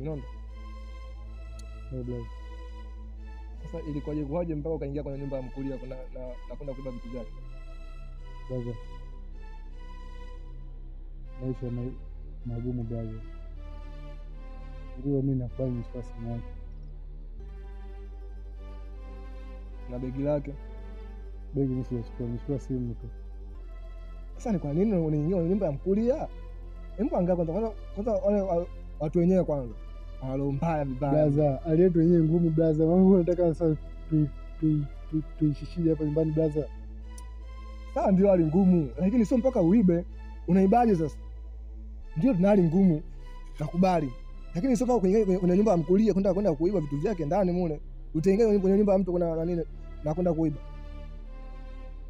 Minondo. Sasa ilikuwaje kwaje mpaka ukaingia kwenye nyumba ya Mkulia kuna na kwenda kuiba vitu vyake? Brother, maisha magumu brother. Ndio mimi nakubali nichukua simu yake na begi lake. Begi mimi sijachukua, nimechukua simu tu. Sasa ni kwa nini unaingia kwenye nyumba ya Mkulia? Hebu angalia kwanza wale watu wenyewe kwanza. Halo mbaya vibaya. Brother, hali yetu yenyewe ngumu brother. Wewe unataka sasa tuishishije hapa nyumbani brother? Sawa, ndio hali ngumu, lakini sio mpaka uibe. Unaibaje sasa? Ndio tuna hali ngumu, nakubali. Lakini sio mpaka kuingia kwenye nyumba ya Mkulia kwenda kuiba vitu vyake ndani mule. Utaingia kwenye nyumba ya mtu kuna nini na kwenda kuiba.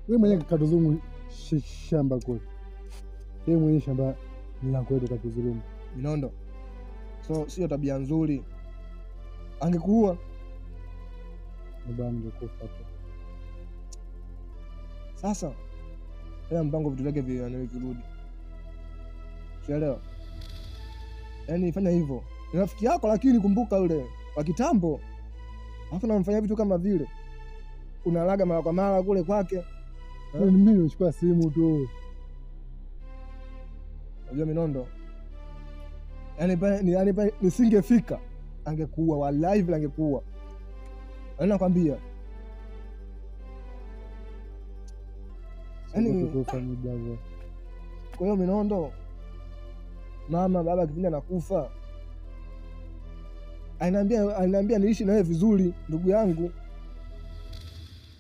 Wewe mwenyewe katuzulumu shamba kule. Wewe mwenyewe shamba la kwetu katuzulumu. Minondo. So sio tabia nzuri. Angekuua baba, angekufa tu. Sasa ila mpango vitu vyake virudi. Sielewa. Yaani fanya hivyo. Ni rafiki yako lakini kumbuka yule wa kitambo. Alafu namfanyia vitu kama vile. Unalaga mara kwa mara kule kwake. Mimi nimechukua simu tu. Unajua Minondo, yaani pale nisingefika angekuua, wallahi vile angekuua. Yaani nakwambia. Yaani kwa hiyo Minondo, mama baba kipindi anakufa aliniambia niishi na wewe vizuri ndugu yangu.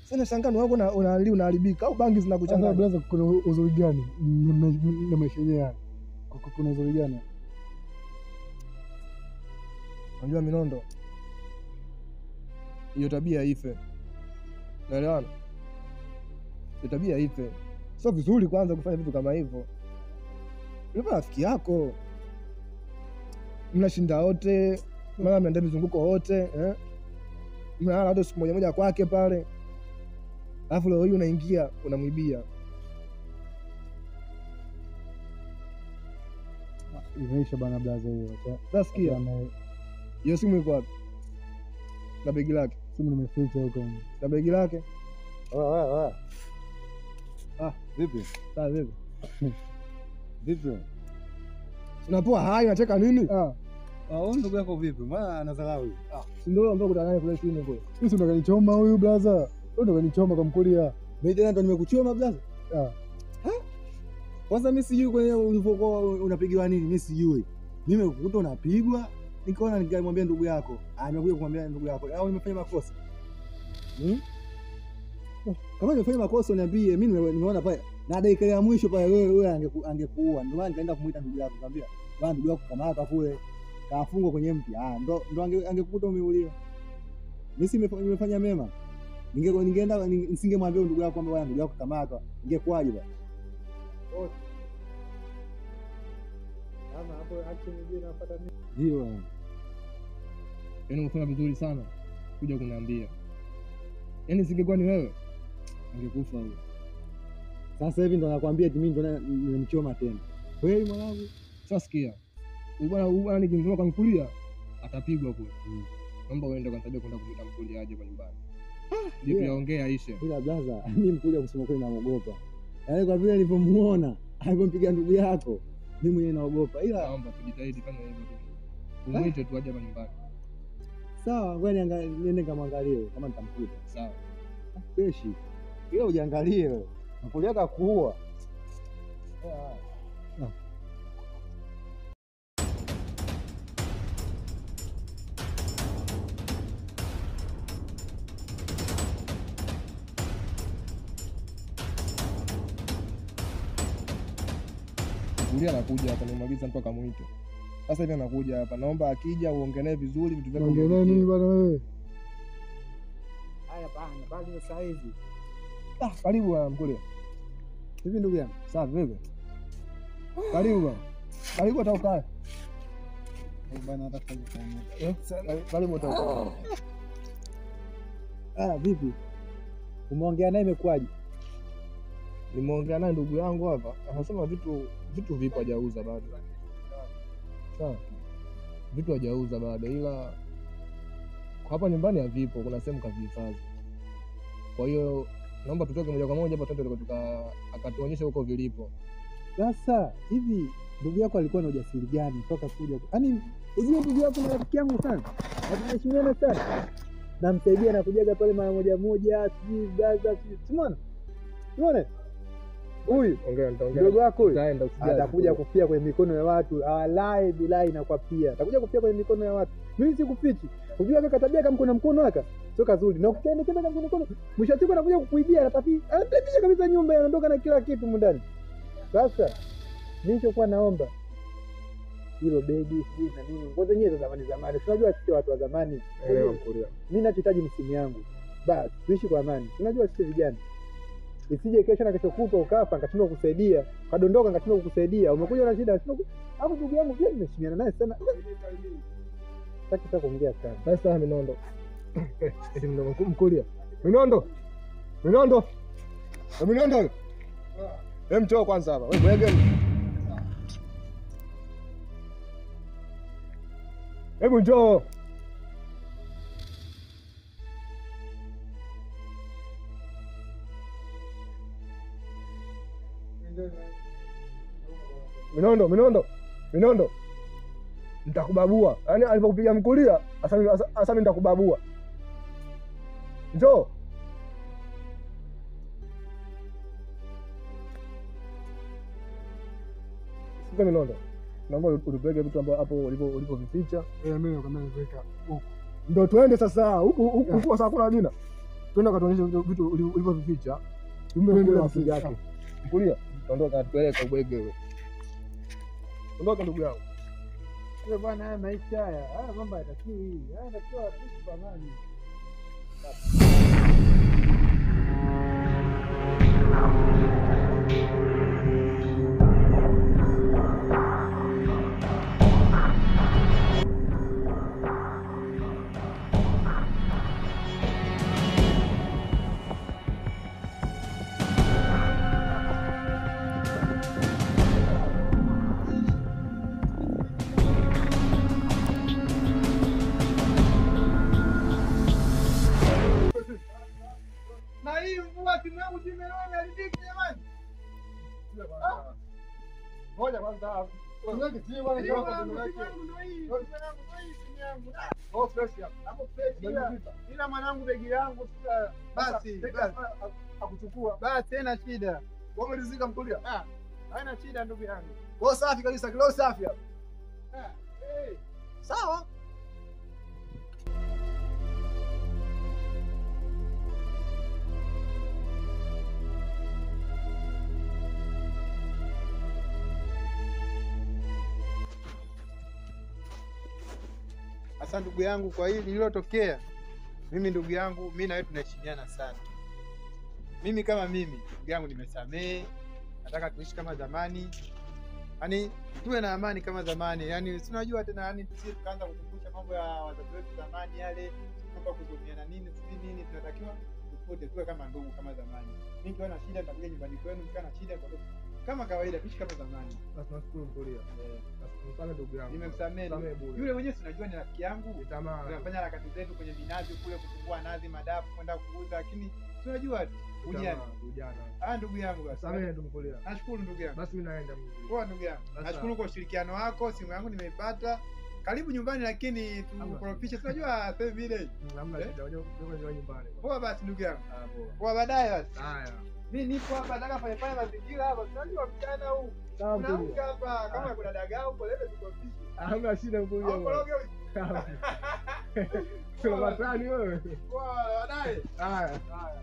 Sasa nashangaa wewe unaharibika au bangi zinakuchanganya. Brother, kuna uzuri gani na maisha yenyewe? Kuna uzuri gani? Unajua Minondo, hiyo tabia ife. Unaelewana? Hiyo tabia ife. Sio vizuri kwanza kufanya vitu kama hivyo. Yule rafiki yako mnashinda wote, mara mnaenda mizunguko wote, eh? Mnalala hata siku moja moja kwake pale. Alafu leo hii unaingia unamwibia. Imeisha bana blaza hiyo. Nasikia. Hiyo simu iko wapi? Na begi lake. Simu nimeficha huko. Na begi lake. Wewe. Ah, vipi? Sawa vipi? Vipi? Unapoa hai unacheka nini? Ah. Ah, ndugu yako vipi? Mbona anadharau huyu? Ah, si ndio ambaye kutana naye kule chini kule. Sisi ndo kanichoma huyu blaza. Wewe ndo kanichoma kwa Mkulia. Mimi tena ndo nimekuchoma blaza? Ah. Ha? Kwanza mimi sijui kwenye ulivyokuwa unapigiwa nini, mimi sijui. Mimi nimekukuta unapigwa, nikaona nikamwambia ndugu yako. Ah, nimekuja kumwambia ndugu yako. Au nimefanya makosa? Hmm? Kama nimefanya makosa niambie, mimi nimeona pale na dakika ya mwisho pale wewe angekuua. Ndio maana nikaenda kumuita ndugu yako, nikamwambia, "Bwana ndugu yako kamata kule, kafungwa kwenye mti." Ah, ndo angekukuta umeuliwa. Mimi si nimefanya mema. Ningeenda nisingemwambia ndugu yako kwamba bwana ndugu yako kamatwa, ingekuwaje bwana? Kama hapo action nyingine inafuata nini? Ndio. Yaani umefanya vizuri sana kuja kuniambia. Yaani singekuwa ni wewe angekufa huyo. Sasa hivi ndo nakwambia eti mimi ndo nimemchoma tena. Kweli mwanangu? Sasa sikia. Bwana nikimtuma kwa Mkulia atapigwa kule. Naomba uende kanisaidia kwenda kumuita Mkulia aje kwa nyumbani. Ndio tuyaongee aishe. Ila blaza, mimi Mkulia kusema kweli naogopa. Yaani kwa vile nilivyomuona alipompiga ndugu yako, mimi mwenyewe naogopa. Ila naomba tujitahidi fanya hivyo tu. Umuite tu aje hapa nyumbani. Sawa, ngoja niende nikamwangalie kama nitamkuta. Sawa. Fresh. Ila ujiangalie wewe. Mkulia atakuua. Mkulia anakuja hapa, nimemwagiza mtu akamuite. Sasa hivi anakuja hapa. Naomba akija uongelee naye vizuri vitu vyako. Uongelee nini bwana wewe? Haya bana, bali sasa hivi. Ah, karibu bwana Mkulia. Hivi ndugu yangu? Sawa vipi? Karibu bwana. Karibu hata ukae. Bwana hata kufanya. Karibu hata ukae. Ah, vipi? Umeongea naye imekuwaje? Nimeongea naye ndugu yangu hapa. Anasema vitu vipo hajauza bado. Sawa. Vitu hajauza bado, ila kwa hapa nyumbani havipo, kuna sehemu kavihifadhi. Kwa hiyo naomba tutoke moja kwa moja hapa twende akatuonyeshe huko vilipo. Sasa hivi ndugu yako alikuwa na ujasiri gani mpaka kuja? Yaani unajua ndugu yako ni rafiki yangu sana. Na tunaheshimiana sana. Namsaidia na kujaga pale mara moja moja, sijui gaza, sijui. Simona. Simona. Huyu Ongea, nitaongea. ndugu wako huyu Nitaenda, usijali. atakuja kufia kwenye mikono ya watu, alai bilai na kwapia. Atakuja kufia kwenye mikono ya watu. Mimi sikufichi. Unajua kaka tabia kama mkono mkono haka sio kazuri. Na ukienda tena kama mkono mkono, mwisho wa siku anakuja kukuibia, anatapisha kabisa nyumba, anaondoka na kila kitu mundani. Sasa nilichokuwa naomba hilo begi sijui na nini, nguo zenyewe za zamani zamani, si unajua sisi watu wa zamani. Elewa Mkuria. Mimi nachohitaji ni simu yangu, basi tuishi kwa amani. Si unajua sisi vijana, isije kesho na kesho kutwa ukafa nikashindwa kukusaidia, ukadondoka nikashindwa kukusaidia, umekuja na shida nashindwa. Alafu ndugu yangu pia nimeshimiana naye sana, sitaki sasa kuongea sana. Sasa Minondo. Eti Minondo Mkuria. Minondo. Minondo. Minondo. Hem, njoo kwanza hapa. Wewe bwege. Hebu njoo. Minondo, Minondo. Minondo. Nitakubabua. Yaani alipokupiga Mkuria, asa mimi nitakubabua. Njoo. Sasa Minondo, naomba utupeleke vitu ambavyo hapo ulivyovificha. Mimi nakwambia niweka huko. Ndio tuende sasa huku huku huku, sasa kuna jina. Twende katuonyeshe vitu ulivyovificha. Tumbe kule rafiki yake. Mkuria, tuondoka tupeleke ubwege wewe. Ondoka ndugu yangu. Wewe bwana, haya maisha haya, haya mambo hayatakiwi. Haya yanatakiwa tuishi kwa amani. Na hii mvua simu yangu imeloa imeharibika jamani. Ngoja kwanza. Tuweke simu bwana, Simu njoo yangu kwanza. ndio hii, simu yangu ndio hii, simu yangu. Oh, fresh hapa. Hapo fresh ila mwanangu begi langu sasa basi basi Akuchukua. basi haina shida. Wewe umelizika Mkuria? Ah, haina shida ndugu yangu. Wewe safi kabisa, kilo safi hapa. Ah, hey. Sawa. Sasa ndugu yangu, kwa hili lililotokea, mimi ndugu yangu, mimi na wewe tunaheshimiana sana. Mimi kama mimi ndugu yangu nimesamehe, nataka tuishi kama zamani, yaani tuwe na amani kama zamani. Yaani si unajua tena, yaani tusije tukaanza kukumbusha mambo ya wazazi wetu zamani yale, mambo ya kuzumiana nini sijui nini. Tunatakiwa tufute, tuwe kama ndugu kama zamani. Mimi nikiwa na shida nitakuja nyumbani kwenu, nikiwa na shida nitakuja kama kawaida, tuishi kama zamani. Basi nashukuru Mkuria. Nashukuru sana ndugu yangu. Nimemsamehe Samehe bure. yule mwenyewe, si unajua ni rafiki yangu Ni tamaa. tunafanya harakati zetu kwenye minazi kule kuchukua nazi madafu kwenda kuuza, lakini tunajua ujana. Tamaa, Ujana. Ah, ndugu yangu basi. Samehe tu Mkuria. Nashukuru ndugu yangu. Basi mimi naenda Mkuria. Poa ndugu yangu. Sasa. Nashukuru kwa ushirikiano wako, simu yangu nimeipata. Karibu nyumbani lakini tukorofishe, tunajua sasa hivi ile. Hamna shida, wewe wewe nyumbani. Poa basi ndugu yangu. Ah, poa. Poa baadaye basi. Haya. Mimi nipo hapa nataka fanye fanye mazingira hapa. Tunajua mchana huu. Sawa Kuna Mkuria. unga hapa kama kuna dagaa huko lete tukorofishe. Hamna shida Mkuria. Au koroge huyu. Sawa. Matani wewe. Poa baadaye. Haya. Haya.